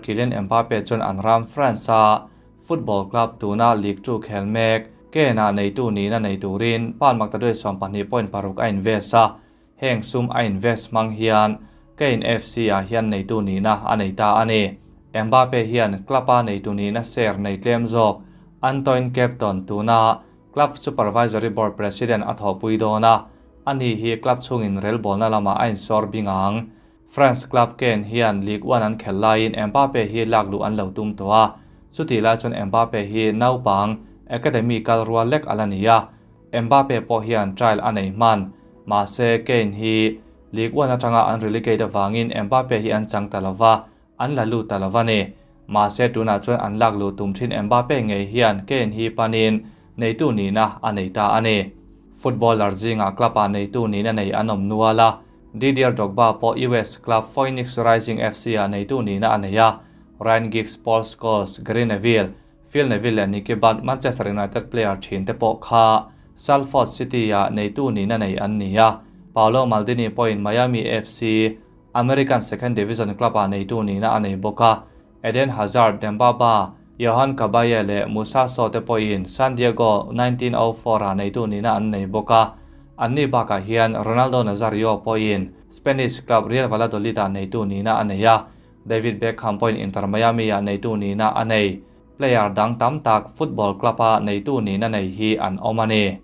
Kylian Mbappe chuan an ram France-a football club tuna Ligue 2 khel mek Caen-ah neitu nihna nei turin pound maktaduai 12.6 a invest a, heng sum a invest hmang hian Caen FC-ah hian neitu nihna a nei ta a ni. Mbappe hian club-a neitu nihna share nei tlem zawk Antoine Capton tuna Club Supervisory Board President a thawhpui dawn a, ani hi club chhungin relbawlna lamah a insawr bing ang. France club Caen hian Ligue 1 an khelh laiin Mbappe hi lak luh an lo tum tawh a, chutih lai chuan Mbappe hi naupang academy kal rual lek a la ni a, Mbappe pawh hian trial a nei hman. Mahse, Caen hi Ligue 1 atanga an relegate avangin Mbappe hi an chang ta lova, an la lut ta lova ni. Mahse, tunah chuan an lak luh tum thin Mbappe ngei hian Caen hi panin neitu nihna a nei ta a ni. Footballer zingah club-ah neitu nihna nei an awm nual a, Didier Drogba pawh US club Phoenix Rising FC-ah neitu nihna a nei a, Ryan Giggs, Paul Scholes, Gary Neville, Phil Neville leh Nicky Butt Manchester United player thin te pawh kha Salford City-ah neitu nihna nei an ni a, Paolo Maldini pawhin Miami FC, American Second Division club-ah neitu nihna a nei bawk a, Eden Hazard, Demba Ba, Yohan Cabaye leh Moussa Sow te pawhin San Diego 1904-ah neitu nihna an nei bawk a. Anni bakah hian Ronaldo Nazario pawhin Spanish club Real Valladolid-ah neitu nihna a nei a, David Beckham pawhin Inter Miami-ah neitu nihna a nei. Player dang tam tak football club-a neitu nihna nei hi an awm a ni.